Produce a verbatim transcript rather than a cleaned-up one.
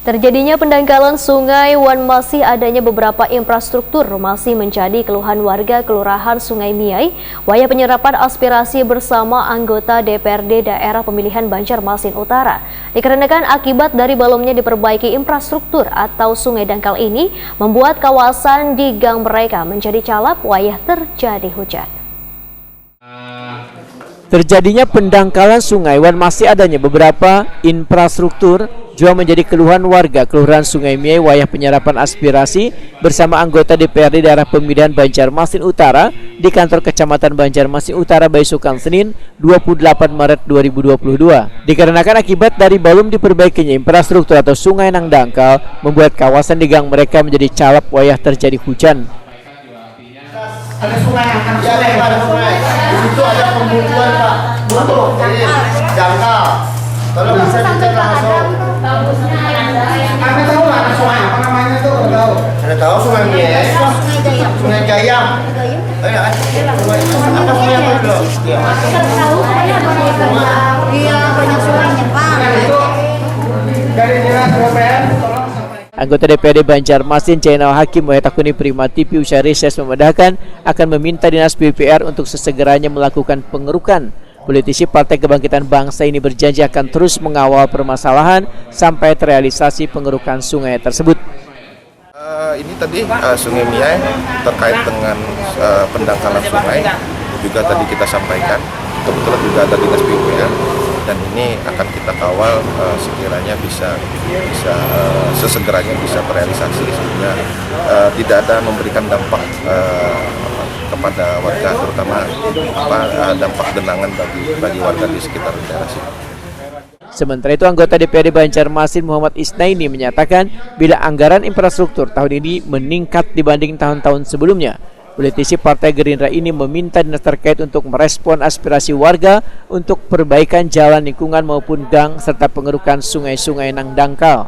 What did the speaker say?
Terjadinya pendangkalan sungai wan masih adanya beberapa infrastruktur masih menjadi keluhan warga Kelurahan Sungai Miai wayah penyerapan aspirasi bersama anggota D P R D Daerah Pemilihan Banjarmasin Utara. Dikarenakan akibat dari balumnya diperbaiki infrastruktur atau sungai dangkal ini membuat kawasan di gang mereka menjadi calap wayah terjadi hujan. Terjadinya pendangkalan sungai wan masih adanya beberapa infrastruktur jua menjadi keluhan warga Kelurahan Sungai Miai wayah penyerapan aspirasi bersama anggota D P R D Daerah Pemilihan Banjarmasin Utara di kantor Kecamatan Banjarmasin Utara baisukan Senin dua puluh delapan Maret dua ribu dua puluh dua. Dikarenakan akibat dari balum diperbaikinya infrastruktur atau sungai nang dangkal, membuat kawasan di gang mereka menjadi calap wayah terjadi hujan. Ada sungai, ada sungai, ada sungai. Di situ ada pembukuan, Pak. Buntu, ini dangkal. Tolong bisa dicek langsung. Anda tahu nggak ada sungai apa namanya tuh? Nggak tahu. Ada tahu sungai Mies? Sungai Gayam. Sungai Gayam. Ayo, ayo. Apa sungai apa dulu? Ya. Tahu saya banyak, iya, banyak sungainya, Pak. Nah, itu dari dinas P U P R, tolong sampaikan. Anggota D P R D Banjarmasin Jainal Hakim wayah takuni Prima T V usai reses memadahakan akan meminta Dinas P U P R untuk sesegeranya melakukan pengerukan. Politisi Partai Kebangkitan Bangsa ini berjanji akan terus mengawal permasalahan sampai terrealisasi pengerukan sungai tersebut. Eh, ini tadi eh, Sungai Miai terkait dengan eh, pendangkalan sungai juga tadi kita sampaikan. Kebetulan juga ada dinas P U P R dan ini akan kita kawal eh, sekiranya bisa bisa eh, sesegeranya bisa terrealisasi sehingga eh, tidak ada memberikan dampak eh, apa, kepada warga terutama apa eh, dampak genangan bagi bagi warga di sekitar daerah sini. Sementara itu, anggota D P R D Banjarmasin Muhammad Isnaini menyatakan bila anggaran infrastruktur tahun ini meningkat dibanding tahun-tahun sebelumnya. Politisi Partai Gerindra ini meminta dinas terkait untuk merespon aspirasi warga untuk perbaikan jalan lingkungan maupun gang serta pengerukan sungai-sungai nang dangkal.